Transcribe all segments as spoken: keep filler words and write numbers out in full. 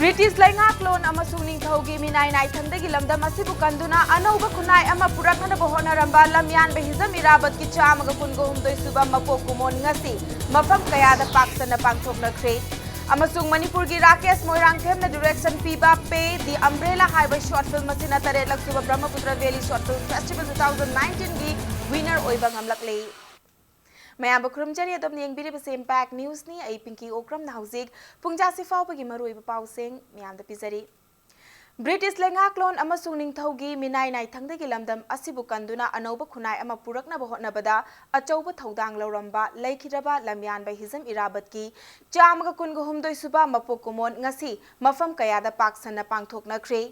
British ꯂꯩꯉꯥꯛꯂꯣꯟ ꯑꯃꯁꯨꯡ ꯅꯤꯡꯊꯧꯒꯤ ꯃꯤꯅꯥꯏ ꯅꯥꯏꯊꯪꯗꯒꯤ ꯂꯝꯗꯝ ꯑꯁꯤꯕꯨ ꯀꯟꯗꯨꯅ ꯑꯅꯧꯕ ꯈꯨꯟꯅꯥꯏ ꯑꯃ ꯄꯨꯔꯛꯅꯕ ꯍꯣꯠꯅꯔꯝꯕ ꯂꯝꯌꯥꯟꯕ ꯍꯤꯖꯝ ꯏꯔꯥꯕꯠꯀꯤ ꯆꯥꯝꯃꯒ ꯀꯨꯟꯒ ꯍꯨꯝꯗꯣꯏ ꯁꯨꯕ ꯃꯄꯣꯛ ꯀꯨꯝꯑꯣꯟ ꯉꯁꯤ ꯃꯐꯝ ꯀꯌꯥꯗ ꯄꯥꯛ ꯁꯟꯅ ꯄꯥꯡꯊꯣꯛꯅꯈ꯭ꯔꯦ꯫ ꯑꯃꯁꯨꯡ ꯃꯅꯤꯄꯨꯔꯒꯤ ꯔꯥꯀꯦꯁ ꯃꯣꯏꯔꯥꯡꯊꯦꯝꯅ direction ꯄꯤꯕ Pay the Umbrella ꯍꯥꯏꯕ short film ꯑꯁꯤꯅ ꯇꯔꯦꯠꯂꯛ ꯁꯨꯕ Brahmaputra Valley Short Film Festival two thousand nineteen ꯒꯤ winner ꯑꯣꯏꯕ ꯉꯝꯂꯛꯂꯦ꯫ ꯃꯌꯥꯝꯕꯨ ꯈꯨꯔꯨꯝꯖꯔꯤ, ꯑꯗꯣꯝꯅ ꯌꯦꯡꯕꯤꯔꯤꯕꯁꯤ Impact News ꯅꯤ꯫ ꯑꯩ ꯄꯤꯡꯀꯤ ꯑꯣꯀ꯭ꯔꯝꯅ ꯍꯧꯖꯤꯛ ꯄꯨꯡꯖꯥꯁꯤ ꯐꯥꯎꯕꯒꯤ ꯃꯔꯨꯑꯣꯏꯕ ꯄꯥꯎꯁꯤꯡ ꯃꯌꯥꯝꯗ ꯄꯤꯖꯔꯤ꯫ ꯕ꯭ꯔꯤꯇꯤꯁ ꯂꯩꯉꯥꯛꯂꯣꯟ ꯑꯃꯁꯨꯡ ꯅꯤꯡꯊꯧꯒꯤ ꯃꯤꯅꯥꯏ ꯅꯥꯏꯊꯪꯗꯒꯤ ꯂꯝꯗꯝ ꯑꯁꯤꯕꯨ ꯀꯟꯗꯨꯅ ꯑꯅꯧꯕ ꯈꯨꯟꯅꯥꯏ ꯑꯃ ꯄꯨꯔꯛꯅꯕ ꯍꯣꯠꯅꯕꯗ ꯑꯆꯧꯕ ꯊꯧꯗꯥꯡ ꯂꯧꯔꯝꯕ ꯂꯩꯈꯤꯗ꯭ꯔꯕ ꯂꯝꯌꯥꯟꯕ ꯍꯤꯖꯝ ꯏꯔꯥꯕꯠꯀꯤ ꯆꯥꯝꯃꯒ ꯀꯨꯟꯒ ꯍꯨꯝꯗꯣꯏ ꯁꯨꯕ ꯃꯄꯣꯛ ꯀꯨꯝꯑꯣꯟ ꯉꯁꯤ ꯃꯐꯝ ꯀꯌꯥꯗ ꯄꯥꯛ ꯁꯟꯅ ꯄꯥꯡꯊꯣꯛꯅꯈ꯭ꯔꯦ꯫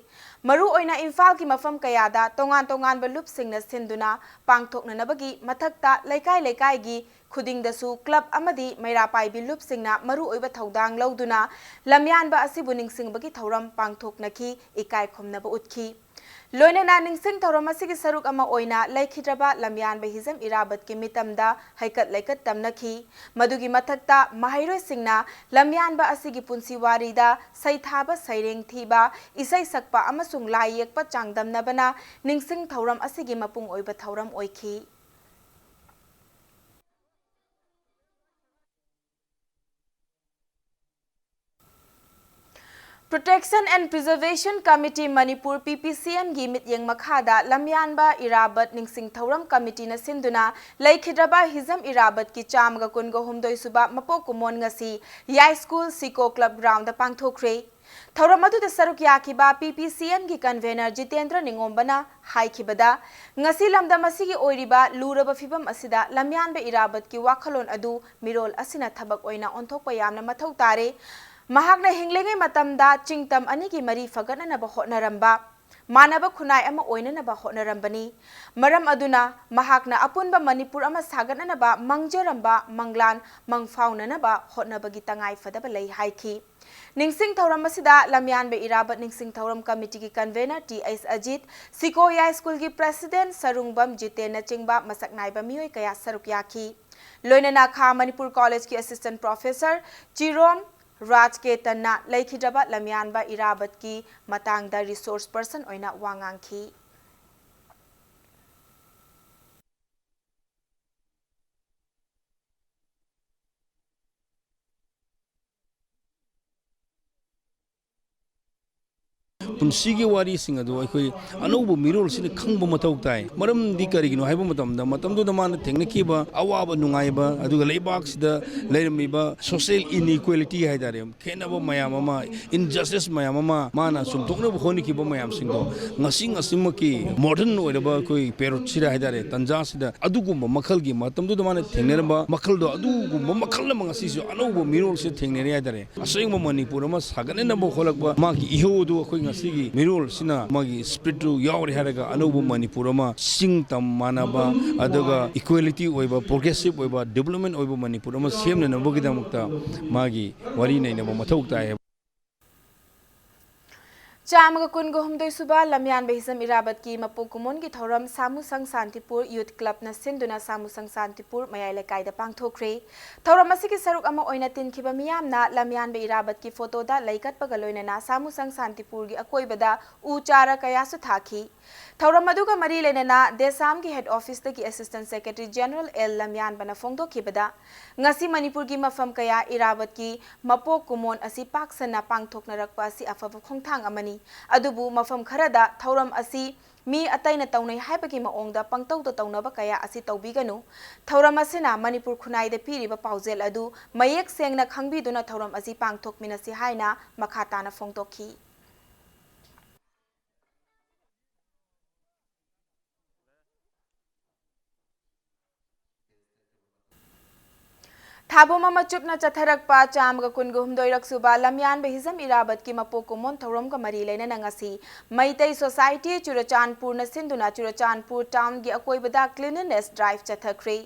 ꯃꯔꯨꯑꯣꯏꯅ ꯏꯝꯐꯥꯜꯒꯤ ꯃꯐꯝ ꯀꯌꯥꯗ ꯇꯣꯉꯥꯟ ꯇꯣꯉꯥꯟꯕ ꯂꯨꯞꯁꯤꯡꯅ ꯁꯤꯟꯗꯨꯅ ꯄꯥꯡꯊꯣꯛꯅꯅꯕꯒꯤ ꯃꯊꯛꯇ ꯂꯩꯀꯥꯏ ꯂꯩꯀꯥꯏꯒꯤ ꯈꯨꯗꯤꯡꯗꯁꯨ club ꯑꯃꯗꯤ ꯃꯩꯔꯥ ꯄꯥꯏꯕꯤ ꯂꯨꯞꯁꯤꯡꯅ ꯃꯔꯨꯑꯣꯏꯕ ꯊꯧꯗꯥꯡ ꯂꯧꯗꯨꯅ ꯂꯝꯌꯥꯟꯕ ꯑꯁꯤꯕꯨ ꯅꯤꯡꯁꯤꯡꯕꯒꯤ ꯊꯧꯔꯝ ꯄꯥꯡꯊꯣꯛꯅꯈꯤ, ꯏꯀꯥꯏ ꯈꯨꯝꯅꯕ ꯎꯠꯈꯤ꯫ ꯂꯣꯏꯅꯅ ꯅꯤꯡꯁꯤꯡ ꯊꯧꯔꯝ ꯑꯁꯤꯒꯤ ꯁꯔꯨꯛ ꯑꯃ ꯑꯣꯏꯅ ꯂꯩꯈꯤꯗ꯭ꯔꯕ ꯂꯝꯌꯥꯟꯕ ꯍꯤꯖꯝ ꯏꯔꯥꯕꯠꯀꯤ ꯃꯤꯇꯝꯗ ꯍꯩꯀꯠ ꯂꯩꯀꯠ ꯇꯝꯅꯈꯤ꯫ ꯃꯗꯨꯒꯤ ꯃꯊꯛꯇ ꯃꯍꯩꯔꯣꯏꯁꯤꯡꯅ ꯂꯝꯌꯥꯟꯕ ꯑꯁꯤꯒꯤ ꯄꯨꯟꯁꯤ ꯋꯥꯔꯤꯗ ꯁꯩꯊꯥꯕ, ꯁꯩꯔꯦꯡ ꯊꯤꯕ, ꯏꯁꯩ ꯁꯛꯄ ꯑꯃꯁꯨꯡ ꯂꯥꯏ ꯌꯦꯛꯄ ꯆꯥꯡꯗꯝꯅꯕꯅ ꯅꯤꯡꯁꯤꯡ ꯊꯧꯔꯝ ꯑꯁꯤꯒꯤ ꯃꯄꯨꯡ ꯑꯣꯏꯕ ꯊꯧꯔꯝ ꯑꯣꯏꯈꯤ꯫ Protection and Preservation Committee Manipur, P P C M ꯒꯤ ꯃꯤꯠꯌꯦꯡ ꯃꯈꯥꯗ ꯂꯝꯌꯥꯟꯕ ꯏꯔꯥꯕꯠ ꯅꯤꯡꯁꯤꯡ ꯊꯧꯔꯝ ꯀꯃꯤꯇꯤꯅ ꯁꯤꯟꯗꯨꯅ ꯂꯩꯈꯤꯗ꯭ꯔꯕ ꯍꯤꯖꯝ ꯏꯔꯥꯕꯠꯀꯤ ꯆꯥꯝꯃꯒ ꯀꯨꯟꯒ ꯍꯨꯝꯗꯣꯏ ꯁꯨꯕ ꯃꯄꯣꯛ ꯀꯨꯝꯑꯣꯟ ꯉꯁꯤ ꯌꯥꯏꯁ꯭ꯀꯨꯜ ꯁꯤꯀꯣ club ground ꯗ ꯄꯥꯡꯊꯣꯛꯈ꯭ꯔꯦ꯫ ꯊꯧꯔꯝ ꯑꯗꯨꯗ ꯁꯔꯨꯛ ꯌꯥꯈꯤꯕ P P C M ꯒꯤ convener ꯖꯤꯇꯦꯟꯗ꯭ꯔ ꯅꯤꯉꯣꯝꯕꯅ ꯍꯥꯏꯈꯤꯕꯗ, ꯉꯁꯤ ꯂꯝꯗꯝ ꯑꯁꯤꯒꯤ ꯑꯣꯏꯔꯤꯕ ꯂꯨꯔꯕ ꯐꯤꯚꯝ ꯑꯁꯤꯗ ꯂꯝꯌꯥꯟꯕ ꯏꯔꯥꯕꯠꯀꯤ ꯋꯥꯈꯜꯂꯣꯟ ꯑꯗꯨ ꯃꯤꯔꯣꯜ ꯑꯁꯤꯅ ꯊꯕꯛ ꯑꯣꯏꯅ ꯑꯣꯟꯊꯣꯛꯄ ꯌꯥꯝꯅ ꯃꯊꯧ ꯇꯥꯔꯦ꯫ ꯃꯍꯥꯛꯅ ꯍꯤꯡꯂꯤꯉꯩ ꯃꯇꯝꯗ ꯆꯤꯡꯇꯝ ꯑꯅꯤꯒꯤ ꯃꯔꯤ ꯐꯒꯠꯅꯅꯕ ꯍꯣꯠꯅꯔꯝꯕ, ꯃꯥꯟꯅꯕ ꯈꯨꯟꯅꯥꯏ ꯑꯃ ꯑꯣꯏꯅꯅꯕ ꯍꯣꯠꯅꯔꯝꯕꯅꯤ꯫ ꯃꯔꯝ ꯑꯗꯨꯅ ꯃꯍꯥꯛꯅ ꯑꯄꯨꯟꯕ ꯃꯅꯤꯄꯨꯔ ꯑꯃ ꯁꯥꯒꯠꯅꯅꯕ ꯃꯪꯖꯔꯝꯕ ꯃꯪꯂꯥꯟ ꯃꯪꯐꯥꯎꯅꯅꯕ ꯍꯣꯠꯅꯕꯒꯤ ꯇꯉꯥꯏ ꯐꯗꯕ ꯂꯩ ꯍꯥꯏꯈꯤ꯫ ꯅꯤꯡꯁꯤꯡ ꯊꯧꯔꯝ ꯑꯁꯤꯗ ꯂꯝꯌꯥꯟꯕ ꯏꯔꯥꯕꯠ ꯅꯤꯡꯁꯤꯡ ꯊꯧꯔꯝ ꯀꯃꯤꯇꯤꯒꯤ convener ꯇꯤ ꯑꯩꯆ ꯑꯖꯤꯠ, ꯁꯤꯀꯣ ꯌꯥꯏꯁ꯭ꯀꯨꯜꯒꯤ president ꯁꯔꯨꯡꯕꯝ ꯖꯤꯇꯦꯟꯅꯆꯤꯡꯕ ꯃꯁꯛ ꯅꯥꯏꯕ ꯃꯤꯑꯣꯏ ꯀꯌꯥ ꯁꯔꯨꯛ ꯌꯥꯈꯤ꯫ ꯂꯣꯏꯅꯅ ꯈꯥ ꯃꯅꯤꯄꯨꯔ ꯀꯣꯂꯦꯖꯀꯤ assistant professor ꯆꯤꯔꯣꯝ ꯔꯥꯖ ꯀꯦꯇꯟꯅ ꯂꯩꯈꯤꯗ꯭ꯔꯕ ꯂꯝꯌꯥꯟꯕ ꯏꯔꯥꯕꯠꯀꯤ ꯃꯇꯥꯡꯗ resource person ꯑꯣꯏꯅ ꯋꯥ ꯉꯥꯡꯈꯤ꯫ ꯄꯨꯟꯁꯤꯒꯤ ꯋꯥꯔꯤꯁꯤꯡ ꯑꯗꯨ ꯑꯩꯈꯣꯏ ꯑꯅꯧꯕ ꯃꯤꯔꯣꯜꯁꯤꯅ ꯈꯪꯕ ꯃꯊꯧ ꯇꯥꯏ꯫ ꯃꯔꯝꯗꯤ ꯀꯔꯤꯒꯤꯅꯣ ꯍꯥꯏꯕ ꯃꯇꯝꯗ, ꯃꯇꯝꯗꯨꯗ ꯃꯥꯅ ꯊꯦꯡꯅꯈꯤꯕ ꯑꯋꯥꯕ ꯅꯨꯡꯉꯥꯏꯕ, ꯑꯗꯨꯒ ꯂꯩꯕꯥꯛꯁꯤꯗ ꯂꯩꯔꯝꯃꯤꯕ social inequality ꯍꯥꯏꯇꯥꯔꯦ, ꯈꯦꯠꯅꯕ ꯃꯌꯥꯝ ꯑꯃ, injustice ꯃꯌꯥꯝ ꯑꯃ ꯃꯥꯅ ꯆꯨꯝꯊꯣꯛꯅꯕ ꯍꯣꯠꯅꯈꯤꯕ ꯃꯌꯥꯝꯁꯤꯡꯗꯣ ꯉꯁꯤ ꯉꯁꯤꯃꯛꯀꯤ modern ꯑꯣꯏꯔꯕ ꯑꯩꯈꯣꯏ periodꯁꯤꯗ ꯍꯥꯏꯇꯥꯔꯦ, ꯇꯟꯖꯥꯁꯤꯗ ꯑꯗꯨꯒꯨꯝꯕ ꯃꯈꯜꯒꯤ, ꯃꯇꯝꯗꯨꯗ ꯃꯥꯅ ꯊꯦꯡꯅꯔꯝꯕ ꯃꯈꯜꯗꯣ, ꯑꯗꯨꯒꯨꯝꯕ ꯃꯈꯜ ꯑꯃ ꯉꯁꯤꯁꯨ ꯑꯅꯧꯕ ꯃꯤꯔꯣꯜꯁꯤꯗ ꯊꯦꯡꯅꯔꯦ ꯍꯥꯏꯇꯥꯔꯦ꯫ ꯑꯁꯦꯡꯕ ꯃꯅꯤꯄꯨꯔ ꯑꯃ ꯁꯥꯒꯠꯅꯅꯕ ꯍꯣꯠꯂꯛꯄ ꯃꯥꯒꯤ ꯏꯍꯧ ꯑꯗꯨ ꯑꯩꯈꯣꯏ ꯉꯁꯤꯒꯤ ꯃꯤꯔꯣꯜꯁꯤꯅ ꯃꯥꯒꯤ spiritꯇꯨ ꯌꯥꯎꯔꯦ ꯍꯥꯏꯔꯒ ꯑꯅꯧꯕ ꯃꯅꯤꯄꯨꯔ ꯑꯃ, ꯆꯤꯡ ꯇꯝ ꯃꯥꯟꯅꯕ, ꯑꯗꯨꯒ equality ꯑꯣꯏꯕ, progressive ꯑꯣꯏꯕ, development ꯑꯣꯏꯕ ꯃꯅꯤꯄꯨꯔ ꯑꯃ ꯁꯦꯝꯅꯅꯕꯒꯤꯗꯃꯛꯇ ꯃꯥꯒꯤ ꯋꯥꯔꯤ ꯅꯩꯅꯕ ꯃꯊꯧ ꯇꯥꯏ ꯍꯥꯏꯕ꯫ ꯆꯥꯝꯃꯒ ꯀꯨꯟꯒ ꯍꯨꯝꯗꯣꯏ ꯁꯨꯕ ꯂꯝꯌꯥꯟꯕ ꯍꯤꯖꯝ ꯏꯔꯥꯕꯠꯀꯤ ꯃꯄꯣꯛ ꯀꯨꯝꯑꯣꯟꯒꯤ ꯊꯧꯔꯝ ꯁꯥꯃꯨꯁꯪ ꯁꯥꯟꯇꯤꯄꯨꯔ Youth Clubꯅ ꯁꯤꯟꯗꯨꯅ ꯁꯥꯃꯨꯁꯪ ꯁꯥꯟꯇꯤꯄꯨꯔ ꯃꯌꯥꯏ ꯂꯩꯀꯥꯏꯗ ꯄꯥꯡꯊꯣꯛꯈ꯭ꯔꯦ꯫ ꯊꯧꯔꯝ ꯑꯁꯤꯒꯤ ꯁꯔꯨꯛ ꯑꯃ ꯑꯣꯏꯅ ꯇꯤꯟꯈꯤꯕ ꯃꯤꯌꯥꯝꯅ ꯂꯝꯌꯥꯟꯕ ꯏꯔꯥꯕꯠꯀꯤ photoꯗ ꯂꯩ ꯀꯠꯄꯒ ꯂꯣꯏꯅꯅ ꯁꯥꯃꯨꯁꯪ ꯁꯥꯟꯇꯤꯄꯨꯔꯒꯤ ꯑꯀꯣꯏꯕꯗ ꯎ ꯆꯥꯔ ꯀꯌꯥꯁꯨ ꯊꯥꯈꯤ꯫ ꯊꯧꯔꯝ ꯑꯗꯨꯒ ꯃꯔꯤ ꯂꯩꯅꯅ ꯗꯦꯁꯥꯝꯒꯤ head officeꯇꯒꯤ Assistant Secretary General ꯑꯦꯜ ꯂꯝꯌꯥꯟꯕꯅ ꯐꯣꯡꯗꯣꯛꯈꯤꯕꯗ, ꯉꯁꯤ ꯃꯅꯤꯄꯨꯔꯒꯤ ꯃꯐꯝ ꯀꯌꯥ ꯏꯔꯥꯕꯠꯀꯤ ꯃꯄꯣꯛ ꯀꯨꯝꯑꯣꯟ ꯑꯁꯤ ꯄꯥꯛ ꯁꯟꯅ ꯄꯥꯡꯊꯣꯛꯅꯔꯛꯄ ꯑꯁꯤ ꯑꯐꯕ ꯈꯣꯡꯊꯥꯡ ꯑꯃꯅꯤ꯫ ꯑꯗꯨꯕꯨ ꯃꯐꯝ ꯈꯔꯗ ꯊꯧꯔꯝ ꯑꯁꯤ ꯃꯤ ꯑꯇꯩꯅ ꯇꯧꯅꯩ ꯍꯥꯏꯕꯒꯤ ꯃꯑꯣꯡꯗ ꯄꯪꯇꯧꯗ ꯇꯧꯅꯕ ꯀꯌꯥ ꯑꯁꯤ ꯇꯧꯕꯤꯒꯅꯨ꯫ ꯊꯧꯔꯝ ꯑꯁꯤꯅ ꯃꯅꯤꯄꯨꯔ ꯈꯨꯟꯅꯥꯏꯗ ꯄꯤꯔꯤꯕ ꯄꯥꯎꯖꯦꯜ ꯑꯗꯨ ꯃꯌꯦꯛ ꯁꯦꯡꯅ ꯈꯪꯕꯤꯗꯨꯅ ꯊꯧꯔꯝ ꯑꯁꯤ ꯄꯥꯡꯊꯣꯛꯃꯤꯟꯅꯁꯤ ꯍꯥꯏꯅ ꯃꯈꯥ ꯇꯥꯅ ꯐꯣꯡꯗꯣꯛꯈꯤ꯫ ꯊꯥꯕꯣꯝ ꯑꯃ ꯆꯨꯞꯅ ꯆꯠꯊꯔꯛꯄ ꯆꯥꯝꯃꯒ ꯀꯨꯟꯒ ꯍꯨꯝꯗꯣꯏꯔꯛ ꯁꯨꯕ ꯂꯝꯌꯥꯟꯕ ꯍꯤꯖꯝ ꯏꯔꯥꯕꯠꯀꯤ ꯃꯄꯣꯛ ꯀꯨꯝꯑꯣꯟ ꯊꯧꯔꯝꯒ ꯃꯔꯤ ꯂꯩꯅꯅ ꯉꯁꯤ ꯃꯩꯇꯩ Society ꯆꯨꯔꯆꯥꯟꯄꯨꯔꯅ ꯁꯤꯟꯗꯨꯅ ꯆꯨꯔꯆꯥꯟꯄꯨꯔ townꯒꯤ ꯑꯀꯣꯏꯕꯗ cleanliness drive ꯆꯠꯊꯈ꯭ꯔꯦ꯫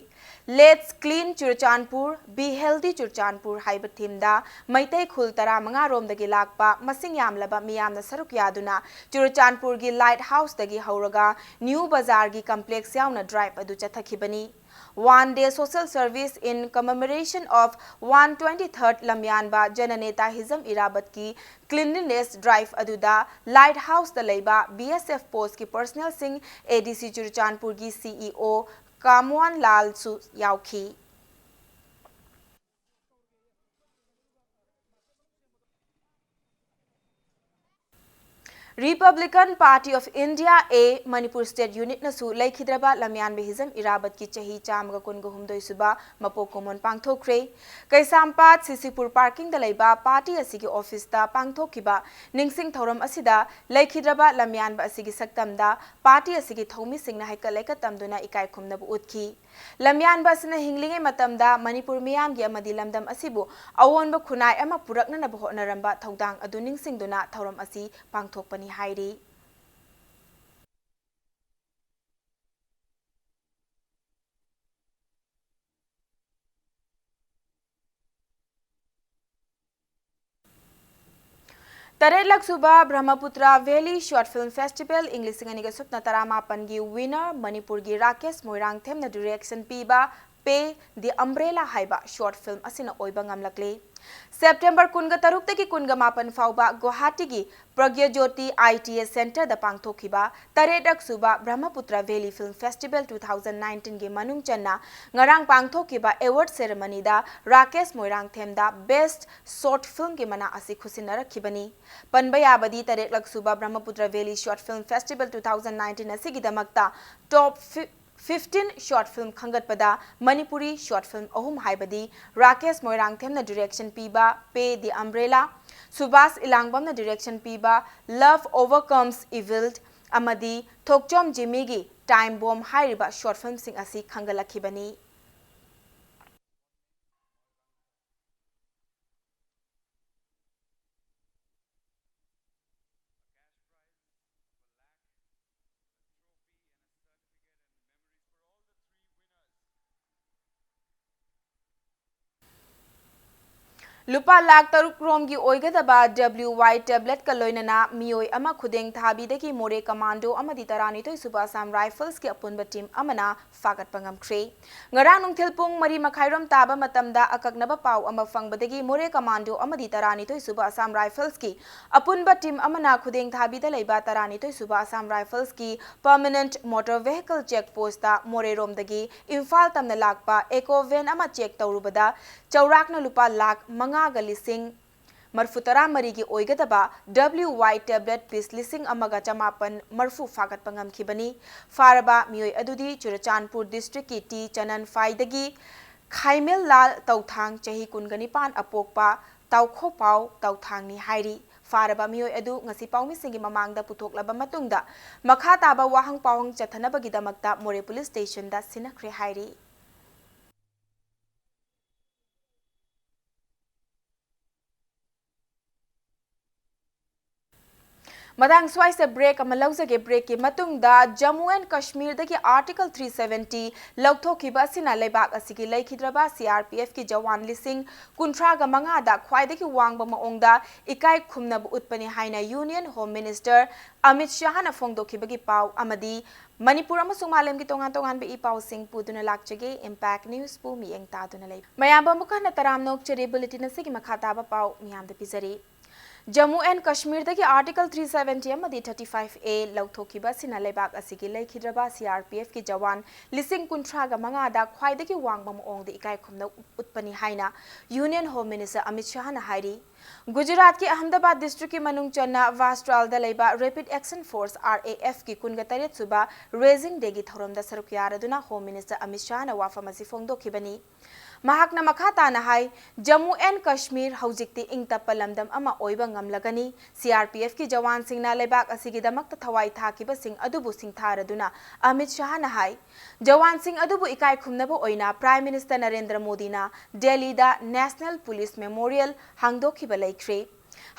Let's clean Churachandpur, be healthy Churachandpur ꯍꯥꯏꯕ themeꯗ ꯃꯩꯇꯩ ꯈꯨꯜ ꯇꯔꯥꯃꯉꯥ ꯔꯣꯝꯗꯒꯤ ꯂꯥꯛꯄ ꯃꯁꯤꯡ ꯌꯥꯝꯂꯕ ꯃꯤꯌꯥꯝꯅ ꯁꯔꯨꯛ ꯌꯥꯗꯨꯅ ꯆꯨꯔꯆꯥꯟꯄꯨꯔꯒꯤ Light Houseꯇꯒꯤ ꯍꯧꯔꯒ New Bazaarꯒꯤ complex ꯌꯥꯎꯅ drive ꯑꯗꯨ ꯆꯠꯊꯈꯤꯕꯅꯤ꯫ One day social service in commemoration of one twenty-third ꯂꯝꯌꯥꯟꯕ ꯖꯅꯅꯦꯇꯥ Hijam ꯏꯔꯥꯕꯠꯀꯤ cleanliness drive ꯑꯗꯨꯗ Light Houseꯗ ꯂꯩꯕ B S F postꯀꯤ personnelꯁꯤꯡ, A D C ꯆꯨꯔꯆꯥꯟꯄꯨꯔꯒꯤ C E O ꯀꯥꯝꯋꯥꯟ ꯂꯥꯜꯁꯨ ꯌꯥꯎꯈꯤ꯫ Republican Party of India, A, Manipur State Unitꯅꯁꯨ ꯂꯩꯈꯤꯗ꯭ꯔꯕ ꯂꯝꯌꯥꯟꯕ ꯍꯤꯖꯝ ꯏꯔꯥꯕꯠꯀꯤ ꯆꯍꯤ ꯆꯥꯝꯃꯒ ꯀꯨꯟꯒ ꯍꯨꯝꯗꯣꯏ ꯁꯨꯕ ꯃꯄꯣꯛ ꯀꯨꯝꯑꯣꯟ ꯄꯥꯡꯊꯣꯛꯈ꯭ꯔꯦ꯫ ꯀꯩꯁꯥꯝꯄꯥꯠ C C Pur parkingꯗ ꯂꯩꯕ party ꯑꯁꯤꯒꯤ officeꯇ ꯄꯥꯡꯊꯣꯛꯈꯤꯕ ꯅꯤꯡꯁꯤꯡ ꯊꯧꯔꯝ ꯑꯁꯤꯗ ꯂꯩꯈꯤꯗ꯭ꯔꯕ ꯂꯝꯌꯥꯟꯕ ꯑꯁꯤꯒꯤ ꯁꯛꯇꯝꯗ party ꯑꯁꯤꯒꯤ ꯊꯧꯃꯤꯁꯤꯡꯅ ꯍꯩꯀꯠ ꯂꯩꯀꯠ ꯇꯝꯗꯨꯅ ꯏꯀꯥꯏ ꯈꯨꯝꯅꯕ ꯎꯠꯈꯤ꯫ ꯂꯝꯌꯥꯟꯕ ꯑꯁꯤꯅ ꯍꯤꯡꯂꯤꯉꯩ ꯃꯇꯝꯗ ꯃꯅꯤꯄꯨꯔ ꯃꯤꯌꯥꯝꯒꯤ ꯑꯃꯗꯤ ꯂꯝꯗꯝ ꯑꯁꯤꯕꯨ ꯑꯑꯣꯟꯕ ꯈꯨꯟꯅꯥꯏ ꯑꯃ ꯄꯨꯔꯛꯅꯅꯕ ꯍꯣꯠꯅꯔꯝꯕ ꯊꯧꯗꯥꯡ ꯑꯗꯨ ꯅꯤꯡꯁꯤꯡꯗꯨꯅ ꯊꯧꯔꯝ ꯑꯁꯤ ꯄꯥꯡꯊꯣꯛꯄꯅꯤ ꯍꯥꯏꯔꯤ꯫ ꯇꯔꯦꯠꯂꯛ ꯁꯨꯕ Brahmaputra Valley Short Film Festival ꯏꯪ ꯂꯤꯁꯤꯡ ꯑꯅꯤꯒ ꯁꯨꯞꯅ ꯇꯔꯥꯃꯥꯄꯟꯒꯤ winner ꯃꯅꯤꯄꯨꯔꯒꯤ ꯔꯥꯀꯦꯁ ꯃꯣꯏꯔꯥꯡꯊꯦꯝꯅ direction ꯄꯤꯕ Pay the Umbrella ꯍꯥꯏꯕ short film ꯑꯁꯤꯅ ꯑꯣꯏꯕ ꯉꯝꯂꯛꯂꯦ꯫ September ꯀꯨꯟꯒ ꯇꯔꯨꯛꯇꯒꯤ ꯀꯨꯟꯒ ꯃꯥꯄꯟ ꯐꯥꯎꯕ ꯒꯨꯋꯥꯍꯥꯇꯤꯒꯤ ꯄ꯭ꯔꯒ꯭ꯌꯥꯖꯣꯇꯤ I T S Centreꯗ ꯄꯥꯡꯊꯣꯛꯈꯤꯕ ꯇꯔꯦꯠꯂꯛ ꯁꯨꯕ Brahmaputra Valley Film Festival two thousand nineteenꯒꯤ ꯃꯅꯨꯡ ꯆꯟꯅ ꯉꯔꯥꯡ ꯄꯥꯡꯊꯣꯛꯈꯤꯕ award ceremonyꯗ ꯔꯥꯀꯦꯁ ꯃꯣꯏꯔꯥꯡꯊꯦꯝꯗ Best Short Filmꯒꯤ ꯃꯅꯥ ꯑꯁꯤ ꯈꯨꯠꯁꯤꯟꯅꯔꯛꯈꯤꯕꯅꯤ꯫ ꯄꯟꯕ ꯌꯥꯕꯗꯤ ꯇꯔꯦꯠꯂꯛ ꯁꯨꯕ Brahmaputra Valley Short Film Festival two thousand nineteen ꯑꯁꯤꯒꯤꯗꯃꯛꯇ top fifteen short film ꯈꯟꯒꯠꯄꯗ Manipuri short film ꯑꯍꯨꯝ ꯍꯥꯏꯕꯗꯤ ꯔꯥꯀꯦꯁ ꯃꯣꯏꯔꯥꯡꯊꯦꯝꯅ direction ꯄꯤꯕ Pay the Umbrella, Subhas ꯏꯂꯥꯡꯕꯝꯅ direction ꯄꯤꯕ Love Overcomes Evil ꯑꯃꯗꯤ ꯊꯣꯛꯆꯣꯝ ꯖꯤꯃꯤꯒꯤ Time Bomb ꯍꯥꯏꯔꯤꯕ short filmꯁꯤꯡ ꯑꯁꯤ ꯈꯟꯒꯠꯂꯛꯈꯤꯕꯅꯤ꯫ ꯂꯨꯄꯥ ꯂꯥꯈ ꯇꯔꯨꯛ ꯔꯣꯝꯒꯤ ꯑꯣꯏꯒꯗꯕ W Y tablet ꯀ ꯂꯣꯏꯅꯅ ꯃꯤꯑꯣꯏ ꯑꯃ ꯈꯨꯗꯦꯡ ꯊꯥꯕꯤꯗꯒꯤ ꯃꯣꯔꯦ ꯀꯃꯥꯟꯗꯣ ꯑꯃꯗꯤ ꯇꯔꯥꯅꯤꯊꯣꯏ ꯁꯨꯕ ꯑꯁꯥꯝ ꯔꯥꯏꯐꯜꯁꯀꯤ ꯑꯄꯨꯟꯕ ꯇꯤꯝ ꯑꯃꯅ ꯐꯥꯒꯠꯄ ꯉꯝꯈ꯭ꯔꯦ꯫ ꯉꯔꯥꯡ ꯅꯨꯡꯊꯤꯜ ꯄꯨꯡ ꯃꯔꯤ ꯃꯈꯥꯏꯔꯣꯝ ꯇꯥꯕ ꯃꯇꯝꯗ ꯑꯀꯛꯅꯕ ꯄꯥꯎ ꯑꯃ ꯐꯪꯕꯗꯒꯤ ꯃꯣꯔꯦ ꯀꯃꯥꯟꯗꯣ ꯑꯃꯗꯤ ꯇꯔꯥꯅꯤꯊꯣꯏ ꯁꯨꯕ ꯑꯁꯥꯝ ꯔꯥꯏꯐꯜꯁꯀꯤ ꯑꯄꯨꯟꯕ ꯇꯤꯝ ꯑꯃꯅ ꯈꯨꯗꯦꯡ ꯊꯥꯕꯤꯗ ꯂꯩꯕ ꯇꯔꯥꯅꯤꯊꯣꯏ ꯁꯨꯕ Assam ꯔꯥꯏꯐꯜꯁꯀꯤ permanent motor vehicle check post ꯇ ꯃꯣꯔꯦꯔꯣꯝꯗꯒꯤ ꯏꯝꯐꯥꯜ ꯇꯝꯅ ꯂꯥꯛꯄ ꯑꯦꯀꯣ ꯚꯦꯟ ꯑꯃ ꯆꯦꯛ ꯇꯧꯔꯨꯕꯗ ꯆꯥꯎꯔꯥꯛꯅ ꯂꯨꯄꯥ ꯂꯥꯈ ꯃꯉꯥꯒ ꯂꯤꯁꯤꯡ ꯃꯔꯤꯐꯨ ꯇꯔꯥ ꯃꯔꯤꯒꯤ ꯑꯣꯏꯒꯗꯕ W Y tablet piece ꯂꯤꯁꯤꯡ ꯑꯃꯒ ꯆꯃꯥꯄꯟ ꯃꯔꯤꯐꯨ ꯐꯥꯒꯠꯄ ꯉꯝꯈꯤꯕꯅꯤ꯫ ꯐꯥꯔꯕ ꯃꯤꯑꯣꯏ ꯑꯗꯨꯗꯤ ꯆꯨꯔꯆꯥꯟꯄꯨꯔ district ꯀꯤ ꯇꯤ ꯆꯅꯟꯐꯥꯏꯗꯒꯤ ꯈꯥꯏꯃꯦꯜ ꯂꯥꯜ ꯇꯧꯊꯥꯡ, ꯆꯍꯤ ꯀꯨꯟꯒ ꯅꯤꯄꯥꯟ, ꯑꯄꯣꯛꯄ ꯇꯥꯎꯈꯣꯄꯥꯎ ꯇꯧꯊꯥꯡꯅꯤ ꯍꯥꯏꯔꯤ꯫ ꯐꯥꯔꯕ ꯃꯤꯑꯣꯏ ꯑꯗꯨ ꯉꯁꯤ ꯄꯥꯎꯃꯤꯁꯤꯡꯒꯤ ꯃꯃꯥꯡꯗ ꯄꯨꯊꯣꯛꯂꯕ ꯃꯇꯨꯡꯗ ꯃꯈꯥ ꯇꯥꯕ ꯋꯥꯍꯪ ꯄꯥꯎꯍꯪ ꯆꯠꯊꯅꯕꯒꯤꯗꯃꯛꯇ ꯃꯣꯔꯦ ꯄꯨꯂꯤꯁ ꯁ꯭ꯇꯦꯁꯟꯗ ꯁꯤꯟꯅꯈ꯭ꯔꯦ ꯍꯥꯏꯔꯤ꯫ ꯃꯇꯥꯡ ꯁ꯭ꯋꯥꯏꯁꯤꯗ break ꯑꯃ ꯂꯧꯖꯒꯦ꯫ Break ꯀꯤ ꯃꯇꯨꯡꯗ ꯖꯝꯃꯨ ꯑꯦꯟ ꯀꯥꯁꯃꯤꯔꯗꯒꯤ Article three seventy ꯂꯧꯊꯣꯛꯈꯤꯕ ꯑꯁꯤꯅ ꯂꯩꯕꯥꯛ ꯑꯁꯤꯒꯤ ꯂꯩꯈꯤꯗ꯭ꯔꯕ C R P F ꯀꯤ ꯖꯋꯥꯟ ꯂꯤꯁꯤꯡ ꯀꯨꯟꯊ꯭ꯔꯥꯒ ꯃꯉꯥꯗ ꯈ꯭ꯋꯥꯏꯗꯒꯤ ꯋꯥꯡꯕ ꯃꯑꯣꯡꯗ ꯏꯀꯥꯏ ꯈꯨꯝꯅꯕ ꯎꯠꯄꯅꯤ ꯍꯥꯏꯅ Union Home Minister ꯑꯃꯤꯠ ꯁꯥꯍꯅ ꯐꯣꯡꯗꯣꯛꯈꯤꯕꯒꯤ ꯄꯥꯎ ꯑꯃꯗꯤ ꯃꯅꯤꯄꯨꯔ ꯑꯃꯁꯨꯡ ꯃꯥꯂꯦꯝꯒꯤ ꯇꯣꯉꯥꯟ ꯇꯣꯉꯥꯟꯕ ꯏ ꯄꯥꯎꯁꯤꯡ ꯄꯨꯗꯨꯅ ꯂꯥꯛꯆꯒꯦ꯫ Impact News ꯕꯨ ꯃꯤꯠꯌꯦꯡ ꯇꯥꯗꯨꯅ ꯂꯩ꯫ ꯃꯌꯥꯝꯕꯨ ꯑꯃꯨꯛ ꯍꯟꯅ ꯇꯔꯥꯝꯅ ꯑꯣꯛꯆꯔꯤ꯫ Bulletin ꯑꯁꯤꯒꯤ ꯃꯈꯥ ꯇꯥꯕ ꯄꯥꯎ ꯃꯤꯌꯥꯝꯗ ꯄꯤꯖꯔꯤ꯫ ꯖꯝꯃꯨ ꯑꯦꯟ ꯀꯥꯁꯃꯤꯔꯗꯒꯤ Article three seventy ꯑꯃꯗꯤ thirty-five A ꯂꯧꯊꯣꯛꯈꯤꯕ ꯑꯁꯤꯅ ꯂꯩꯕꯥꯛ ꯑꯁꯤꯒꯤ ꯂꯩꯈꯤꯗ꯭ꯔꯕ C R P F ꯀꯤ ꯖꯋꯥꯟ ꯂꯤꯁꯤꯡ ꯀꯨꯟꯊ꯭ꯔꯥꯒ ꯃꯉꯥꯗ ꯈ꯭ꯋꯥꯏꯗꯒꯤ ꯋꯥꯡꯕ ꯃꯑꯣꯡꯗ ꯏꯀꯥꯏ ꯈꯨꯝꯅꯕ ꯎꯠꯄꯅꯤ ꯍꯥꯏꯅ Union Home Minister ꯑꯃꯤꯠ ꯁꯥꯍꯅ ꯍꯥꯏꯔꯤ꯫ ꯒꯨꯖꯔꯥꯠꯀꯤ ꯑꯍꯃꯗꯥꯕꯥꯗ district ꯀꯤ ꯃꯅꯨꯡ ꯆꯟꯅ ꯚꯥꯁꯇ꯭ꯔꯥꯜꯗ ꯂꯩꯕ Rapid Action Force, R A F ꯀꯤ ꯀꯨꯟꯒ ꯇꯔꯦꯠ ꯁꯨꯕ Raising Day ꯒꯤ ꯊꯧꯔꯝꯗ ꯁꯔꯨꯛ ꯌꯥꯔꯗꯨꯅ Home Minister ꯑꯃꯤꯠ ꯁꯥꯍꯅ ꯋꯥꯐꯝ ꯑꯁꯤ ꯐꯣꯡꯗꯣꯛꯈꯤꯕꯅꯤ꯫ ꯃꯍꯥꯛꯅ ꯃꯈꯥ ꯇꯥꯅ ꯍꯥꯏ, ꯖꯝꯃꯨ ꯑꯦꯟ ꯀꯥꯁꯃꯤꯔ ꯍꯧꯖꯤꯛꯇꯤ ꯏꯪ ꯇꯞꯄ ꯂꯝꯗꯝ ꯑꯃ ꯑꯣꯏꯕ ꯉꯝꯂꯒꯅꯤ꯫ C R P F ꯀꯤ ꯖꯋꯥꯟꯁꯤꯡꯅ ꯂꯩꯕꯥꯛ ꯑꯁꯤꯒꯤꯗꯃꯛꯇ ꯊꯋꯥꯏ ꯊꯥꯈꯤꯕꯁꯤꯡ ꯑꯗꯨꯕꯨ ꯁꯤꯡꯊꯥꯔꯗꯨꯅ ꯑꯃꯤꯠ ꯁꯥꯍꯅ ꯍꯥꯏ, ꯖꯋꯥꯟꯁꯤꯡ ꯑꯗꯨꯕꯨ ꯏꯀꯥꯏ ꯈꯨꯝꯅꯕ ꯑꯣꯏꯅ Prime Minister ꯅꯔꯦꯟꯗ꯭ꯔ ꯃꯣꯗꯤꯅ ꯗꯦꯜꯂꯤꯗ National Police Memorial ꯍꯥꯡꯗꯣꯛꯈꯤꯕ ꯂꯩꯈ꯭ꯔꯦ꯫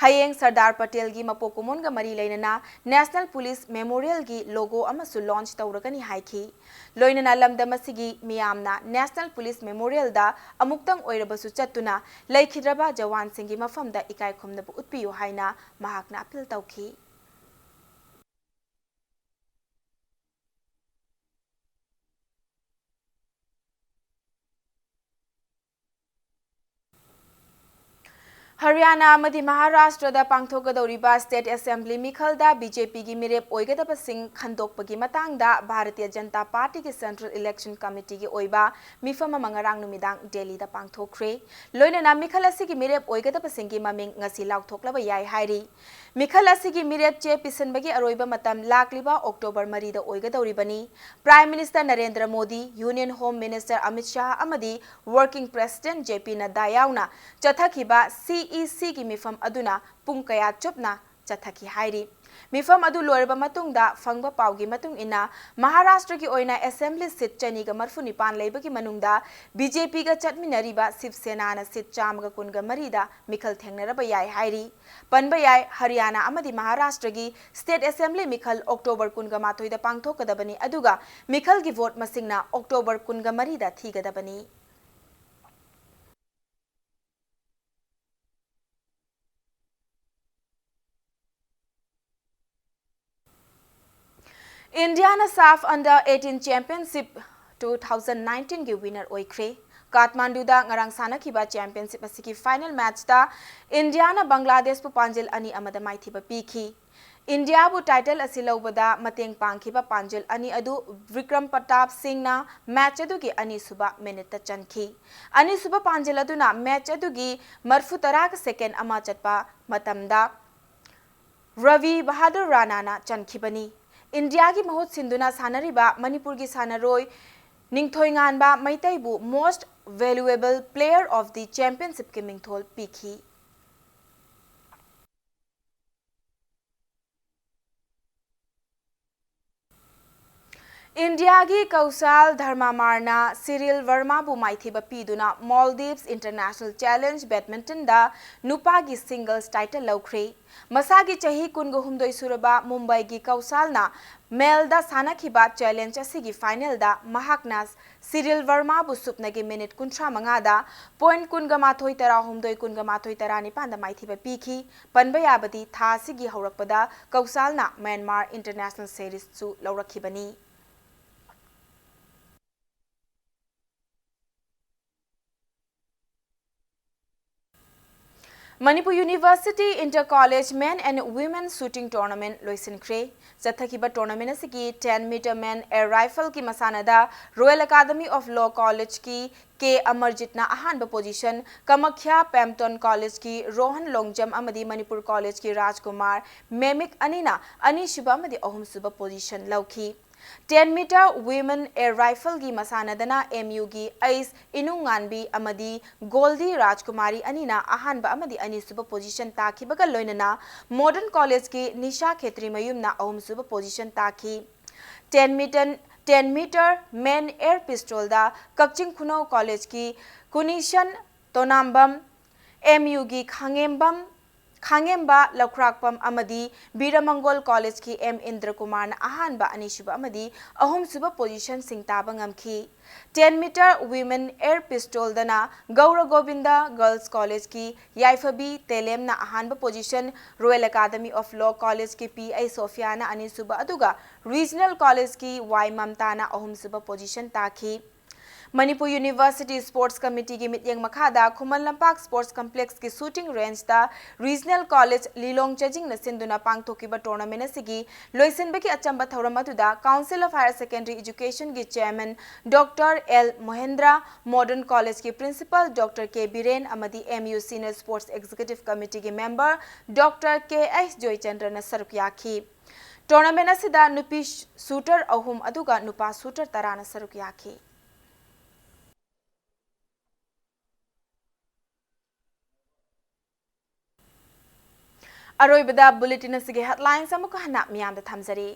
ꯍꯌꯦꯡ ꯁꯔꯗꯥꯔ ꯄꯇꯦꯜꯒꯤ ꯃꯄꯣꯛ ꯀꯨꯝꯑꯣꯟꯒ ꯃꯔꯤ ꯂꯩꯅꯅ National Police Memorialꯒꯤ logo ꯑꯃꯁꯨ launch ꯇꯧꯔꯒꯅꯤ ꯍꯥꯏꯈꯤ꯫ ꯂꯣꯏꯅꯅ ꯂꯝꯗꯝ ꯑꯁꯤꯒꯤ ꯃꯤꯌꯥꯝꯅ National Police Memorialꯗ ꯑꯃꯨꯛꯇꯪ ꯑꯣꯏꯔꯕꯁꯨ ꯆꯠꯇꯨꯅ ꯂꯩꯈꯤꯗ꯭ꯔꯕ ꯖꯋꯥꯟꯁꯤꯡꯒꯤ ꯃꯐꯝꯗ ꯏꯀꯥꯏ ꯈꯨꯝꯅꯕ ꯎꯠꯄꯤꯌꯨ ꯍꯥꯏꯅ ꯃꯍꯥꯛꯅ appeal ꯇꯧꯈꯤ꯫ ꯍꯔꯤꯌꯥꯅꯥ ꯑꯃꯗꯤ ꯃꯍꯥꯔꯥꯁꯇ꯭ꯔꯗ ꯄꯥꯡꯊꯣꯛꯀꯗꯧꯔꯤꯕ State Assembly ꯃꯤꯈꯜꯗ BJPꯒꯤ ꯃꯤꯔꯦꯞ ꯑꯣꯏꯒꯗꯕꯁꯤꯡ ꯈꯟꯗꯣꯛꯄꯒꯤ ꯃꯇꯥꯡꯗ ꯚꯥꯔꯇꯤꯌ ꯖꯅꯇꯥ ꯄꯥꯔꯇꯤꯒꯤ Central Election Committeeꯒꯤ ꯑꯣꯏꯕ ꯃꯤꯐꯝ ꯑꯃ ꯉꯔꯥꯡ ꯅꯨꯃꯤꯗꯥꯡ ꯗꯦꯜꯂꯤꯗ ꯄꯥꯡꯊꯣꯛꯈ꯭ꯔꯦ꯫ ꯂꯣꯏꯅꯅ ꯃꯤꯈꯜ ꯑꯁꯤꯒꯤ ꯃꯤꯔꯦꯞ ꯑꯣꯏꯒꯗꯕꯁꯤꯡꯒꯤ ꯃꯃꯤꯡ ꯉꯁꯤ ꯂꯥꯎꯊꯣꯛꯂꯕ ꯌꯥꯏ ꯍꯥꯏꯔꯤ꯫ ꯃꯤꯈꯜ ꯑꯁꯤꯒꯤ ꯃꯤꯔꯦꯞ ꯆꯦ ꯄꯤꯁꯤꯟꯕꯒꯤ ꯑꯔꯣꯏꯕ ꯃꯇꯝ ꯂꯥꯛꯂꯤꯕ October ꯃꯔꯤꯗ ꯑꯣꯏꯒꯗꯧꯔꯤꯕꯅꯤ꯫ Prime Minister Narendra Modi, Union Home Minister Amit Shah ꯑꯃꯗꯤ Working President J P ꯅꯗ꯭ꯗꯥ ꯌꯥꯎꯅ ꯆꯠꯊꯈꯤꯕ CECꯒꯤ ꯃꯤꯐꯝ ꯑꯗꯨꯅ ꯄꯨꯡ ꯀꯌꯥ ꯆꯨꯞꯅ ꯆꯠꯊꯈꯤ ꯍꯥꯏꯔꯤ꯫ ꯃꯤꯐꯝ ꯑꯗꯨ ꯂꯣꯏꯔꯕ ꯃꯇꯨꯡꯗ ꯐꯪꯕ ꯄꯥꯎꯒꯤ ꯃꯇꯨꯡ ꯏꯟꯅ, ꯃꯍꯥꯔꯥꯁꯇ꯭ꯔꯒꯤ ꯑꯣꯏꯅ Assembly seat ꯆꯅꯤꯒ ꯃꯔꯐꯨ ꯅꯤꯄꯥꯟ ꯂꯩꯕꯒꯤ ꯃꯅꯨꯡꯗ BJPꯒ ꯆꯠꯃꯤꯟꯅꯔꯤꯕ ꯁꯤꯕ ꯁꯦꯅꯥꯅ seat ꯆꯥꯝꯃꯒ ꯀꯨꯟꯒ ꯃꯔꯤꯗ ꯃꯤꯈꯜ ꯊꯦꯡꯅꯔꯕ ꯌꯥꯏ ꯍꯥꯏꯔꯤ꯫ ꯄꯟꯕ ꯌꯥꯏ, ꯍꯔꯤꯌꯥꯅꯥ ꯑꯃꯗꯤ ꯃꯍꯥꯔꯥꯁꯇ꯭ꯔꯒꯤ State Assembly ꯃꯤꯈꯜ October ꯀꯨꯟꯒ ꯃꯥꯊꯣꯏꯗ ꯄꯥꯡꯊꯣꯛꯀꯗꯕꯅꯤ, ꯑꯗꯨꯒ ꯃꯤꯈꯜꯒꯤ vote ꯃꯁꯤꯡꯅ October ꯀꯨꯟꯒ ꯃꯔꯤꯗ ꯊꯤꯒꯗꯕꯅꯤ꯫ ꯏꯟꯗꯤꯌꯥꯅ SAFF Under eighteen Championship two thousand nineteenꯒꯤ winner ꯑꯣꯏꯈ꯭ꯔꯦ꯫ ꯀꯥꯊꯃꯥꯟꯗꯨꯗ ꯉꯔꯥꯡ ꯁꯥꯟꯅꯈꯤꯕ championship ꯑꯁꯤꯒꯤ final matchꯇ ꯏꯟꯗꯤꯌꯥꯅ ꯕꯪꯒ꯭ꯂꯥꯗꯦꯁꯄꯨ ꯄꯥꯟꯖꯤꯜ ꯑꯅꯤ ꯑꯃꯗ ꯃꯥꯏꯊꯤꯕ ꯄꯤꯈꯤ꯫ ꯏꯟꯗꯤꯌꯥꯕꯨ title ꯑꯁꯤ ꯂꯧꯕꯗ ꯃꯇꯦꯡ ꯄꯥꯡꯈꯤꯕ ꯄꯥꯟꯖꯤꯜ ꯑꯅꯤ ꯑꯗꯨ ꯕꯤꯀ꯭ꯔꯝ ꯄ꯭ꯔꯇꯥꯞ ꯁꯤꯡꯅ match ꯑꯗꯨꯒꯤ ꯑꯅꯤꯁꯨꯕ minuteꯇ ꯆꯟꯈꯤ꯫ ꯑꯅꯤꯁꯨꯕ ꯄꯥꯟꯖꯤꯜ ꯑꯗꯨꯅ match ꯑꯗꯨꯒꯤ ꯃꯔꯐꯨ ꯇꯔꯥꯒ second ꯑꯃ ꯆꯠꯄ ꯃꯇꯝꯗ ꯔꯕꯤ ꯕꯍꯥꯗꯨꯔ ꯔꯥꯅꯥꯅ ꯆꯟꯈꯤꯕꯅꯤ꯫ ꯏꯟꯗꯤꯌꯥꯒꯤ ꯃꯍꯨꯠ ꯁꯤꯟꯗꯨꯅ ꯁꯥꯟꯅꯔꯤꯕ ꯃꯅꯤꯄꯨꯔꯒꯤ ꯁꯥꯟꯅꯔꯣꯏ ꯅꯤꯡꯊꯣꯏꯉꯥꯟꯕ ꯃꯩꯇꯩꯕꯨ Most Valuable Player of the Championshipꯀꯤ ꯃꯤꯡꯊꯣꯜ ꯄꯤꯈꯤ꯫ ꯏꯟꯗꯤꯌꯥꯒꯤ ꯀꯧꯁꯥꯜ ꯙꯔꯃꯥꯃꯥꯔꯅ ꯁꯤꯔꯤꯜ ꯚꯔꯃꯥꯕꯨ ꯃꯥꯏꯊꯤꯕ ꯄꯤꯗꯨꯅ Maldives International Challenge Badmintonꯗ ꯅꯨꯄꯥꯒꯤ singles title ꯂꯧꯈ꯭ꯔꯦ꯫ ꯃꯁꯥꯒꯤ ꯆꯍꯤ ꯀꯨꯟꯒ ꯍꯨꯝꯗꯣꯏ ꯁꯨꯔꯕ ꯃꯨꯝꯕꯥꯏꯒꯤ ꯀꯧꯁꯥꯜꯅ ꯃꯦꯜꯗ ꯁꯥꯟꯅꯈꯤꯕ challenge ꯑꯁꯤꯒꯤ finalꯗ ꯃꯍꯥꯛꯅ ꯁꯤꯔꯤꯜ ꯚꯔꯃꯥꯕꯨ ꯁꯨꯞꯅꯒꯤ minute ꯀꯨꯟꯊ꯭ꯔꯥ ꯃꯉꯥꯗ point ꯀꯨꯟꯒ ꯃꯥꯊꯣꯏ, ꯇꯔꯥꯍꯨꯝꯗꯣꯏ, ꯀꯨꯟꯒ ꯃꯥꯊꯣꯏ, ꯇꯔꯥꯅꯤꯄꯥꯟꯗ ꯃꯥꯏꯊꯤꯕ ꯄꯤꯈꯤ꯫ ꯄꯟꯕ ꯌꯥꯕꯗꯤ ꯊꯥ ꯑꯁꯤꯒꯤ ꯍꯧꯔꯛꯄꯗ ꯀꯧꯁꯥꯜꯅ ꯃ꯭ꯌꯥꯟꯃꯥꯔ international seriesꯁꯨ ꯂꯧꯔꯛꯈꯤꯕꯅꯤ꯫ Manipur University Inter College Men and Women Shooting Tournament ꯂꯣꯏꯁꯤꯟꯈ꯭ꯔꯦ꯫ ꯆꯠꯊꯈꯤꯕ tournament ꯑꯁꯤꯒꯤ ten meter men air rifleꯒꯤ ꯃꯁꯥꯟꯅꯗ Royal Academy of Law Collegeꯀꯤ ꯀꯦ ꯑꯃꯔꯖꯤꯠꯅ ꯑꯍꯥꯟꯕ position, ꯀꯃꯈ꯭ꯌꯥ ꯄꯦꯝꯇꯣꯟ Collegeꯀꯤ ꯔꯣꯍꯟ ꯂꯣꯡꯖꯝ ꯑꯃꯗꯤ ꯃꯅꯤꯄꯨꯔ Collegeꯀꯤ ꯔꯥꯖꯀꯨꯃꯥꯔ ꯃꯦꯃꯤꯛ ꯑꯅꯤꯅ ꯑꯅꯤꯁꯨꯕ ꯑꯃꯗꯤ ꯑꯍꯨꯝꯁꯨꯕ position ꯂꯧꯈꯤ꯫ Ten meter women air rifleꯒꯤ ꯃꯁꯥꯟꯅꯗꯅ MUꯒꯤ ꯑꯩꯁ ꯏꯅꯨꯡꯉꯥꯟꯕꯤ ꯑꯃꯗꯤ ꯒꯣꯜꯗꯤ ꯔꯥꯖꯀꯨꯃꯥꯔꯤ ꯑꯅꯤꯅ ꯑꯍꯥꯟꯕ ꯑꯃꯗꯤ ꯑꯅꯤꯁꯨꯕ position ꯇꯥꯈꯤꯕꯒ ꯂꯣꯏꯅꯅ Modern Collegeꯀꯤ ꯅꯤꯁꯥ ꯈꯦꯇ꯭ꯔꯤꯃꯌꯨꯝꯅ ꯑꯍꯨꯝꯁꯨꯕ position ꯇꯥꯈꯤ꯫ Ten meter, ten meter men air pistolꯗ ꯀꯛꯆꯤꯡ ꯈꯨꯅꯧ Collegeꯀꯤ ꯀꯨꯅꯤꯁꯟ ꯇꯣꯅꯥꯝꯕꯝ, MUꯒꯤ ꯈꯥꯉꯦꯝꯕꯝ, ꯈꯥꯉꯦꯝꯕ ꯂꯧꯈ꯭ꯔꯥꯛꯄꯝ ꯑꯃꯗꯤ ꯕꯤꯔꯃꯪꯒꯣꯜ Collegeꯀꯤ ꯑꯦꯝ ꯏꯟꯗ꯭ꯔꯀꯨꯃꯥꯔꯅ ꯑꯍꯥꯟꯕ, ꯑꯅꯤꯁꯨꯕ ꯑꯃꯗꯤ ꯑꯍꯨꯝꯁꯨꯕ positionꯁꯤꯡ ꯇꯥꯕ ꯉꯝꯈꯤ꯫ Ten meter women air pistolꯗꯅ ꯒꯧꯔ ꯒꯣꯕꯤꯟꯗ Girls Collegeꯀꯤ ꯌꯥꯏꯐꯕꯤ ꯇꯦꯂꯦꯝꯅ ꯑꯍꯥꯟꯕ position, Royal Academy of Law Collegeꯀꯤ ꯄꯤ ꯑꯩ ꯁꯣꯐꯤꯌꯥꯅ ꯑꯅꯤꯁꯨꯕ, ꯑꯗꯨꯒ Regional Collegeꯀꯤ ꯋꯥꯏ ꯃꯝꯇꯥꯅ ꯑꯍꯨꯝꯁꯨꯕ position ꯇꯥꯈꯤ꯫ ꯃꯅꯤꯄꯨꯔ University Sports Committeeꯒꯤ ꯃꯤꯠꯌꯦꯡ ꯃꯈꯥꯗ Khuman Lampak Sports Complexꯀꯤ shooting rangeꯇ Regional College ꯂꯤꯂꯣꯡ ꯆꯥꯖꯤꯡꯅ ꯁꯤꯟꯗꯨꯅ ꯄꯥꯡꯊꯣꯛꯈꯤꯕ tournament ꯑꯁꯤꯒꯤ ꯂꯣꯏꯁꯤꯟꯕꯒꯤ ꯑꯆꯝꯕ ꯊꯧꯔꯝ ꯑꯗꯨꯗ Council of Higher Secondary Educationꯒꯤ Chairman Doctor L ꯃꯣꯍꯦꯟꯗ꯭ꯔ, Modern Collegeꯀꯤ Principal Doctor K Biren ꯑꯃꯗꯤ MU Senior Sports Executive Committeeꯒꯤ member Doctor K H ꯖꯣꯏꯆꯟꯗ꯭ꯔꯅ ꯁꯔꯨꯛ ꯌꯥꯈꯤ꯫ Tournament ꯑꯁꯤꯗ ꯅꯨꯄꯤ shooter ꯑꯍꯨꯝ ꯑꯗꯨꯒ ꯅꯨꯄꯥ shooter ꯇꯔꯥꯅ ꯁꯔꯨꯛ ꯌꯥꯈꯤ꯫ ꯑꯔꯣꯏꯕꯗ bulletin ꯑꯁꯤꯒꯤ headlines ꯑꯃꯨꯛꯀ ꯍꯟꯅ ꯃꯤꯌꯥꯝꯗ ꯊꯝꯖꯔꯤ꯫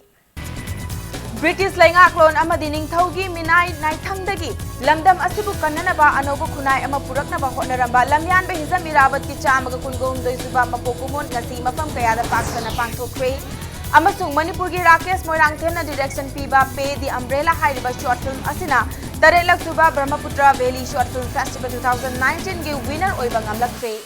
ꯕ꯭ꯔꯤꯇꯤꯁ ꯂꯩꯉꯥꯛꯂꯣꯟ ꯑꯃꯗꯤ ꯅꯤꯡꯊꯧꯒꯤ ꯃꯤꯅꯥꯏ ꯅꯥꯏꯊꯪꯗꯒꯤ ꯂꯝꯗꯝ ꯑꯁꯤꯕꯨ ꯀꯟꯅꯅꯕ ꯑꯅꯧꯕ ꯈꯨꯟꯅꯥꯏ ꯑꯃ ꯄꯨꯔꯛꯅꯕ ꯍꯣꯠꯅꯔꯝꯕ ꯂꯝꯌꯥꯟꯕ ꯍꯤꯖꯝ ꯏꯔꯥꯕꯠꯀꯤ ꯆꯥꯝꯃꯒ ꯀꯨꯟꯒ ꯍꯨꯝꯗꯣꯏ ꯁꯨꯕ ꯃꯄꯣꯛ ꯀꯨꯝꯑꯣꯟ ꯉꯁꯤ ꯃꯐꯝ ꯀꯌꯥꯗ ꯄꯥꯛ ꯁꯟꯅ ꯄꯥꯡꯊꯣꯛꯈ꯭ꯔꯦ꯫ ꯑꯃꯁꯨꯡ ꯃꯅꯤꯄꯨꯔꯒꯤ ꯔꯥꯀꯦꯁ ꯃꯣꯏꯔꯥꯡꯊꯦꯝꯅ direction ꯄꯤꯕ Pay the Umbrella ꯍꯥꯏꯔꯤꯕ short film ꯑꯁꯤꯅ ꯇꯔꯦꯠꯂꯛ ꯁꯨꯕ Brahmaputra Valley Short Film Festival two thousand nineteenꯒꯤ winner ꯑꯣꯏꯕ ꯉꯝꯂꯛꯈ꯭ꯔꯦ꯫